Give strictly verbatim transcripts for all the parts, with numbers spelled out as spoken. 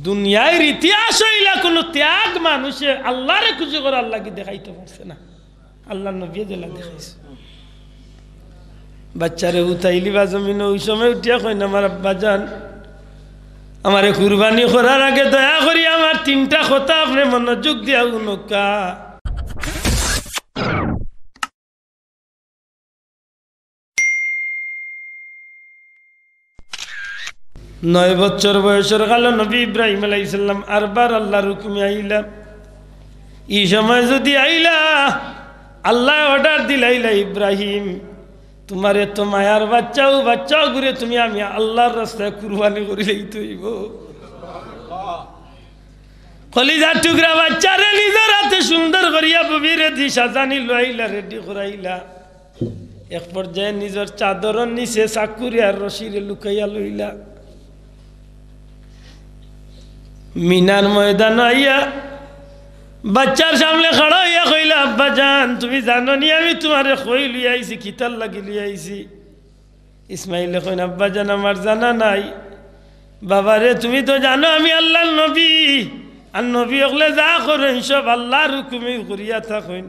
দুনিয়ার ইতিহাস অইলা কুনু ত্যাগ মানুষে আল্লারে খুশি করার লাগি দেখাইতো পারছে না। আল্লার নবীয়ে যেলা দেখাইছে। বাচ্চারে উঠাইলিবা জমিনো, ওই সময় উঠিয়া কইন, "আমার আব্বাজান, আমারে কুরবানি করার আগে দয়া করি আমার তিনটা কথা আপনে মনোযোগ দিয়া হুনউক্কা।" নয় বছর বয়সর কালো নবী ইব্রাহিম আলাইহিস সালাম আরবার আল্লার হুকুমে আইলা। ই সময় যুদি আইলা, আল্লায় order দিলাইলা, "ইব্রাহিম, তুমার এত মায়ার বাচ্চাও, বাচ্চাও ঘুরে তুমি আমি আল্লার রাস্তায় কুরবানি করিলাইতে অইবো।" কলিজার টুকরা বাচ্চারে নিজর আতে সুন্দর করিয়া বুবিরে দি সাজানি লইলা, ready করাইলা। এক পর্যায়ে নিজর চাদরর নিচে চাকুরে আর রশিরে লুকাইয়া লইলা। মিনার ময়দানো আইয়া বাচ্চার সামনে খাড়া অইয়া কইলা, "আব্বাজান, তুমি জানো নি আমি তুমারে কই লইয়া আইছি, কিতার লাগি লইয়া আইছি?" ইসমাইলে কইন, "আব্বাজান, আমার জানা নাই।" "বাবারে, তুমি তো জানো আমি আল্লার নবী, আর নবী অকলে যা করইন সব আল্লার হুকুমেউ করিয়া থাকইন।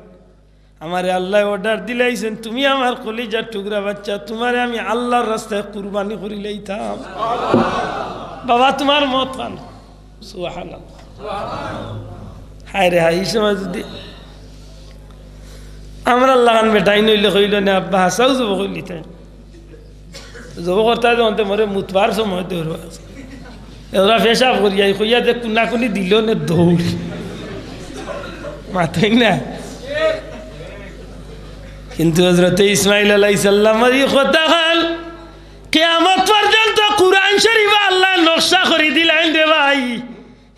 আমারে আল্লায় order দিলাইছইন, তুমি আমার কলিজার টুকরা বাচ্চা, তুমারে আমি আল্লার রাস্তায় কুরবানি করিলাইতাম। বাবা, তুমার মত খান।" সুবহানাল্লাহ। হায়রে হায়, ই সময় যুদি আমরার লাখান বেটাইন অইলে কইলো নে, "আব্বা, হাছাউ জবো করিলিতাম।" জবো করতা যখন তে মরে মুতবার সময় দেওর। এরা পেশাব করিয়া, কইয়া যে কুনাকুনি দিলো নে দৌড়। মাতইন না। কিন্তু হযরতে ইসমাইল আলাইহিস সালামর ই কথা খান কিয়ামত পর্যন্ত কুরআন শরীফো আল্লায় নকশা করি দিলাইন রে ভাই।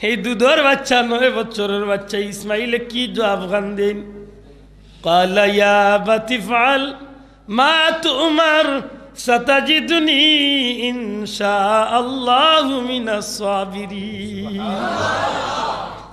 এই দুধর বাচ্চা, নয় বছরর বাচ্চা ইসমাইলে কি জবাব খান দেইন? قال يا أبت افعل ما تؤمر ستجدني إن شاء الله من الصابرين।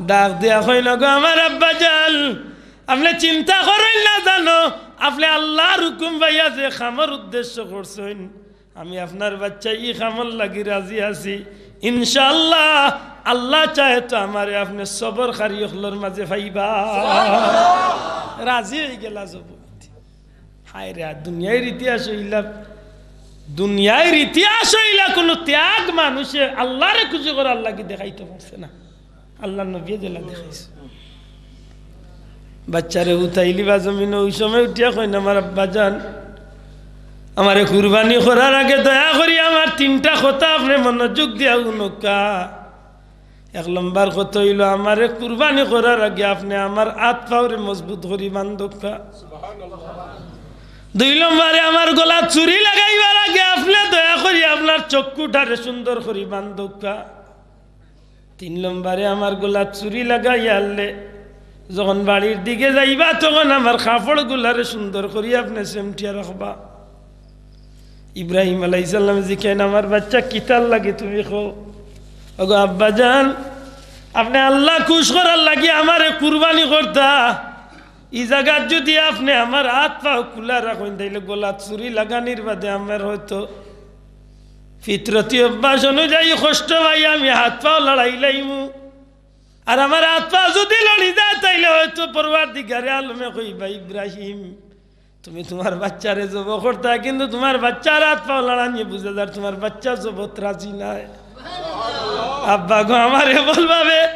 ডাক দিয়া কইন, "গো আমার আব্বাজান, আপনে চিন্তা করইন না জানো, আপনে আল্লার হুকুম পাইয়া যে কামর উদ্দেশ্য করছইন, আমি আপনার বাচ্চা ই কামর লাগি রাজি আছি। ইনশাআল্লাহ, আল্লাহ চায় তো আমারে আপনে সবরকারী অকলর মাঝে পাইবা।" রাজি অইগেলা জবো। হায়রে, আর দুনিয়ার ইতিহাস অইলা, দুনিয়ার ইতিহাস অইলা কুনু ত্যাগ মানুষে আল্লারে খুশি করার লাগি দেখাইতো পারছে না। আল্লার নবীয়ে যেলা দেখাইছে। বাচ্চারে উঠাইলিবা জমিনো, ওই সময় উঠিয়া কইন, "আমার আব্বাজান, আমারে কুরবানি করার আগে দয়া করি আমার তিনটা কথা আপনে মনোযোগ দিয়া হুনউক্কা। এক লম্বর কথা অইলো, আমারে কুরবানি করার আগে আপনে আমার আত পাওরে মজবুত করি বান্ধউক্কা। দুই লম্বরে আমার গলাত চুরি লাগাইবার আগে আপনে দয়া করি আপনার চক্ষুটারে সুন্দর করি বান্ধউক্কা। তিন লম্বরে আমার গলাত চুরি লাগাইয়া আনলে যখন বাড়ির দিকে যাইবা তখন আমার কাপড়গুলারে সুন্দর করি আপনে সেমটিয়া রাখবা।" ইব্রাহিম আলাইহিস সালামে জিকাইন, "আমার বাচ্চা, কিতার লাগি তুমি কও?" "ওগো আব্বাজান, আপনে আল্লাহ খুশ করার লাগি আমারে কুরবানি করতা, ই জাগাত যুদি আপনে আমার আত পাও খুলা রাখইন, তাইলে গলাত চুরি লাগানির বাদে আমার হয়তো ফিতরতি অভ্যাস অনুযায়ী কষ্ট পাই আমি আত পাও লড়াইলাইমু। আর আমার আত পাও যুদি লড়ি যায়, তাইলে হয়তো পরওয়ারদিগারে আলমে কইবা, 'ইব্রাহিম, তুমি তুমার বাচ্চারে জবো করতা, কিন্তু তুমার বাচ্চার আত পাও লড়ানিয়ে বুঝা যার তুমার বাচ্চা জবোত রাজি নায়। আব্বা গো, আমারে এমন ভাবে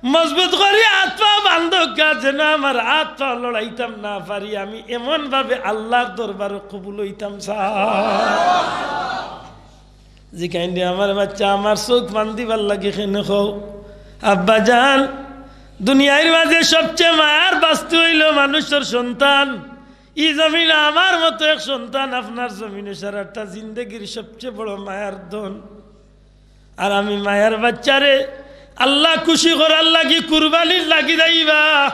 মজবুত করি আত পাও বান্ধউক্কা, যেন আমার আত পাও লড়াইতাম না পারি, আমি এমন ভাবে আল্লার দরবারো কবুল অইতাম চাই।'" জিকাইন দে, "আমার বাচ্চা, আমার চউখ বান্ধিবার লাগি কেনে কও?" আব্বাজান, দুনিয়ার মাঝে সবচে মায়ার বস্তু অইলো মানুষর সন্তান। ই জমিনো আমার মতো এক সন্তান আপনার জমিনো সারাটা জিন্দেগির সবচে বড় মায়ার ধন। আর আমি মায়ার বাচ্চারে আল্লাহ খুশি করার লাগি কুরবানির লাগি যাইবা,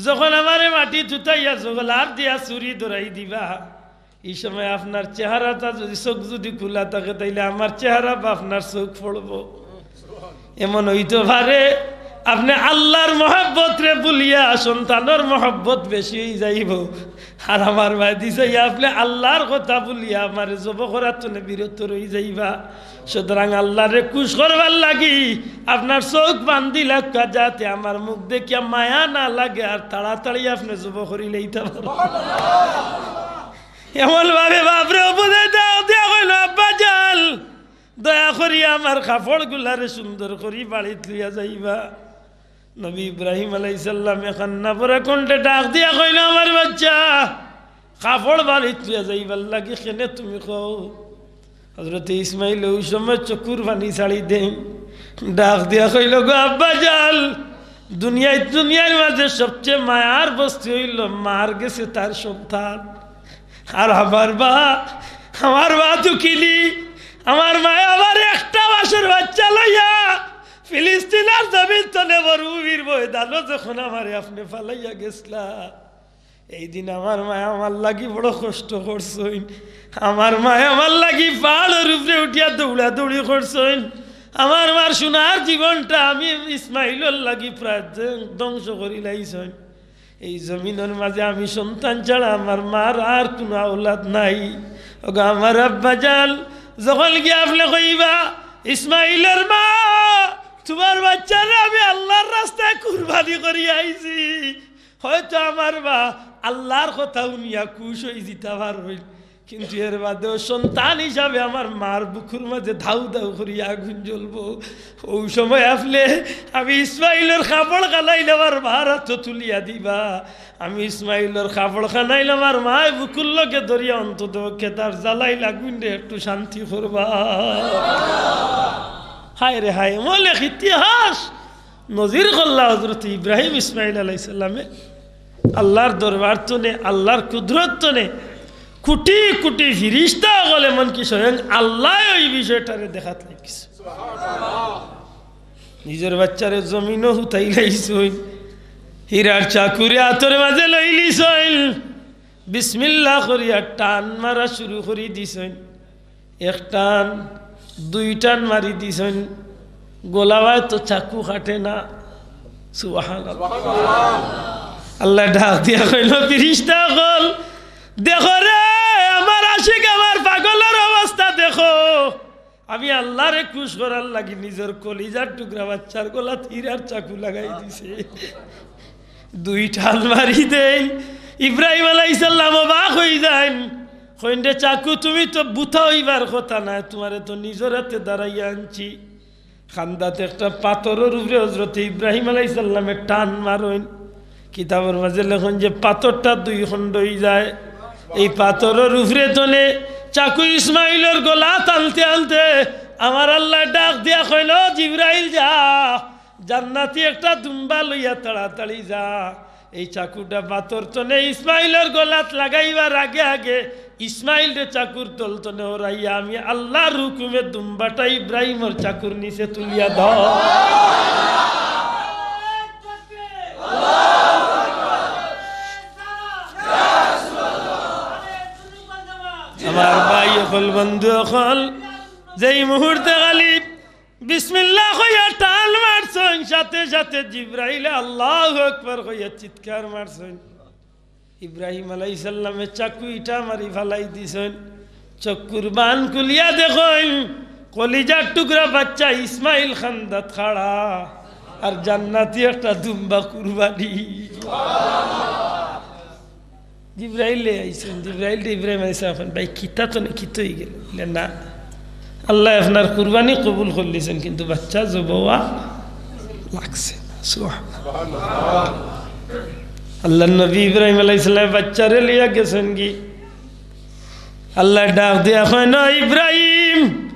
যখন আমারে মাটিত উঠাইয়া জগলার দিয়া চুরি ধরাই দিবা, ই সময় আপনার চেহারাটা যুদি, চউখ যুদি খুলা থাকে, তাইলে আমার চেহারা বা আপনার চউখ পড়বো। এমন অইতো পারে, আপনে আল্লার মহব্বতরে ভুলিয়া সন্তানর মহব্বত বেশি অই যাইবো। আর আমার মায়ে দিছে, আপনে আল্লার কথা ভুলিয়া আমারে জবো করার তনে বিরত রই যাইবা। সুতরাং আল্লারে খুশ করবার লাগি আপনার চউখ বান্ধিলাউক্কা, যাতে আমার মুখ দেখিয়া মায়া না লাগে আর তাড়াতাড়ি আপনে জবো করিলাইতা পারইন। এমন ভাবে বাপরে বুঝাইতা দিয়া কইলো, "আব্বা জান, দয়া করি আমার কাপড়গুলারে সুন্দর করি বাড়িত লইয়া যাইবা।" নবী ইব্রাহিম আলাইহিস সালামে কান্না ভরা কণ্ঠে ডাক দিয়া কইলো, "আমার বাচ্চা, কাপড় বাড়িত লইয়া যাইবার লাগি কেনে তুমি কও?" হযরতে ইসমাইল অউ সময় চকুর পানি ছাড়ি দেইন, ডাক দিয়া কইলো, "গো আব্বা জান, দুনিয়ার, দুনিয়ার মাঝে সবচেয়ে মায়ার বস্তু অইলো মার গেছে তার সন্তান। আর আমার মা, আমার মা দুঃখিনী, আমার মায়ে আমার একটা মাসর বাচ্চা লইয়া ফিলিস্তিনর জমিন তনে মরুভূমির ময়দানো যখন আমারে আপনে ফালাইয়া গেছলা, এই দিন আমার মায়ে আমার লাগি বড় কষ্ট করছইন। আমার মায়ে আমার লাগি পাহাড়র উপরে উঠিয়া দৌড়াদৌড়ি করছইন। আমার মার সোনার জীবনটা আমি ইসমাইলর লাগি প্রায় ধ্বংস করিলাইছইন। এই জমিনর মাঝে আমি সন্তান ছাড়া আমার মার আর কুনু আওলাদ নাই।" ওগো আমার আব্বা জান, যখন গিয়া আপনে কইবা, "ইসমাইলর মা, তুমার বাচ্চারে আমি আল্লার রাস্তায় কুরবানি করি আইছি," হয়তো আমার মা আল্লার কথা হুনিয়া খুশ অই যিতা পারইন, কিন্তু এর বাদেও সন্তান হিসাবে আমার মার বুকুর মাঝে ধাউ ধাউ করি আগুন জ্বলবো। অউ সময় আপনে আমি ইসমাইলর কাপড় খানাইলে আমার মার আতো তুলিয়া দিবা। আমি ইসমাইলর কাপড় খানাইলে আমার মায় বুকুর লগে ধরিয়া অন্তত পক্ষে তার জ্বালাইল আগুনরে একটু শান্তি করবা। হায় রে হায়, মলেক ইতিহাস নজির করলা হযরত ইব্রাহিম ইসমাইল আলাইহিস সালামে আল্লার দরবার তনে, আল্লার কুদরত তনে কোটি কোটি ফিরিস্তা অকল, এমনকি স্বয়ং আল্লায় অউ বিষয়টারে দেখাত লাগিছে। নিজর বাচ্চারে জমিনো হুতাইলাইছইন, হীরার চাকুরে আতর মাঝে লইলিছইন, বিসমিল্লাহ করিয়া টান মারা শুরু করি দিছইন। এক টান, দুই টান মারি দিছইন, গলাবায় তো চাকু কাটে না। সুবহানাল্লাহ। আল্লায় ডাক দিয়া কইলো, "ফিরিস্তা অকল, দেখো রে, আমার আশিক, আমার পাগলর অবস্থা দেখো। আমি আল্লারে খুশ করার লাগি নিজর কলিজার টুকরা বাচ্চার গলাত হীরার চাকু লাগাই দিছে।" দুই টান মারি দেইন। ইব্রাহিম আলাইহিস সালাম অবাক অই যাইন, কইন, "রে চাকু, তুমি তো বুতা অইবার কথা নায়, তুমারে তো নিজর আতে দাঁড়াইয়া আনছি।" কান্দাত একটা পাথরর উপরে হযরতে ইব্রাহিম আলাইহিস সালামে টান মারইন। কিতাবর মাঝে লেখইন যে পাথরটা দুই খণ্ড অই যায়। এই পাথরর উপরে তনে চাকু ইসমাইলর গলাত আনতে আনতে আমার আল্লায় ডাক দিয়া কইলো, "জিব্রাইল যা, জান্নাতি একটা দুম্বা লইয়া তাড়াতাড়ি যা।" এই চাকুটা পাথর তনে ইসমাইলর গলাত লাগাইবার আগে আগে ইসমাইলরে চাকুর তল তনে হরাইয়া আমি আল্লার হুকুমে দুম্বাটা ইব্রাহিমর চাকুর নিচে তুলিয়া দাও। আমার ভাই অকল, বন্ধু অকল, যেই মুহূর্তে খালি বিসমিল্লাহ কইয়া টান মারছইন, সাথে সাথে জিব্রাইলে আল্লাহু আকবার কইয়া চিৎকার মারছইন। ইব্রাহিম আলাইহিস সালামে চাকু ইটা মারি ফালাই দিছইন। চকুর বান খুলিয়া দেখইন, কলিজার টুকরা বাচ্চা ইসমাইল কান্দাত খাড়া, আর জান্নাতি একটা দুম্বা কুরবানি। জিব্রাইলে আইছইন, জিব্রাইলরে ইব্রাহিম আলাইহিস সালাম কইন, "ভাই, কিতা তনে কিতা অই গেল?" বলে, "না, আল্লায় আপনার কুরবানি কবুল করলিছইন, কিন্তু বাচ্চা জবো অওয়া লাগছে না।" সুবহানাল্লাহ। আল্লার নবী ইব্রাহিম আলাইহিস সালামে বাচ্চারে লইয়া গেছইন গি। আল্লায় ডাক দিয়া কইন, "ইব্রাহিম,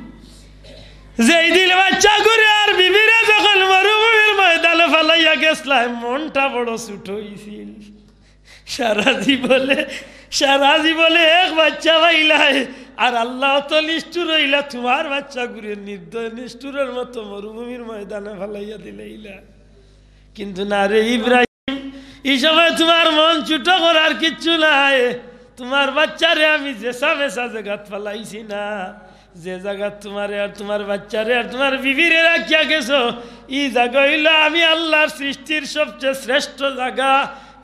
যেই দিন বাচ্চাগুরে আর বিবিরে যখন মরুভূমির ময়দানো ফালাইয়া গেছলায়, মনটা বড় ছোট অইছিল।" সারা জীবনে, সারা জীবনে এক বাচ্চা পাইলায়, আর আল্লায় অত নিষ্ঠুর অইলা, তুমার বাচ্চাগুরে নির্দয় নিষ্ঠুরর মতো মরুভূমির ময়দানো ফালাইয়া দিলাইলা। কিন্তু না রে ইব্রাহিম, ই সময় তুমার মন ছোট করার কিচ্ছু নাই। তুমার বাচ্চারে আমি যেছা মেছা জাগাত ফালাইছি না, যে জাগাত তুমারে আর তুমার বাচ্চারে আর তুমার বিবিরে রাখিয়া গেছো, ই জাগা অইলো আমি আল্লার সৃষ্টির সবচে শ্রেষ্ঠ জাগা।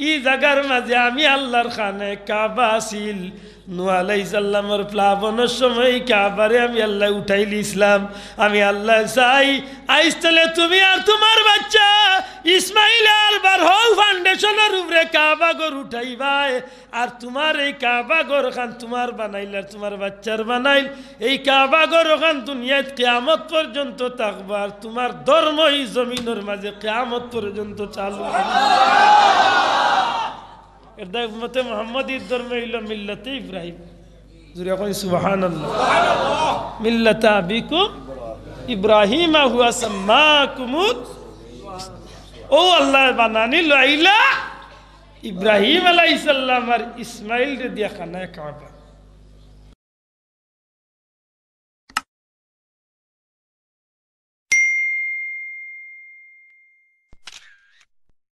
ই জাগার মাঝে আমি আল্লার খানে কাবা আছিল। নূহ আলাইহিস সালামর প্লাবনর সময় ই কাবারে আমি আল্লায় উঠাইলিছলাম। আমি আল্লায় চাই, আইজ তলে তুমি আর তুমার বাচ্চা ইসমাইল আর বার হউ ফাউন্ডেশনর উপরে কাবা ঘর উঠাইবায়। আর তুমার এই কাবা ঘর খান তুমার বানাইল আর তুমার বাচ্চার বানাইল, এই কাবা ঘর খান দুনিয়াত কিয়ামত পর্যন্ত থাকবো, আর তুমার ধর্ম ই জমিনর মাঝে কিয়ামত পর্যন্ত চালু। এর দায় উম্মতে মুহাম্মদীর ধর্ম অইলো মিল্লাতে ইব্রাহিম। জুরে কইন সুবহানাল্লাহ। মিল্লাতা আবিকুম ইব্রাহিমা হুয়া সাম্মাকুমুদ। অউ আল্লায় বানানি লইলা ইব্রাহিম আলাইহিস সালাম আর ইসমাইলরে দিয়া খানায় কাবা।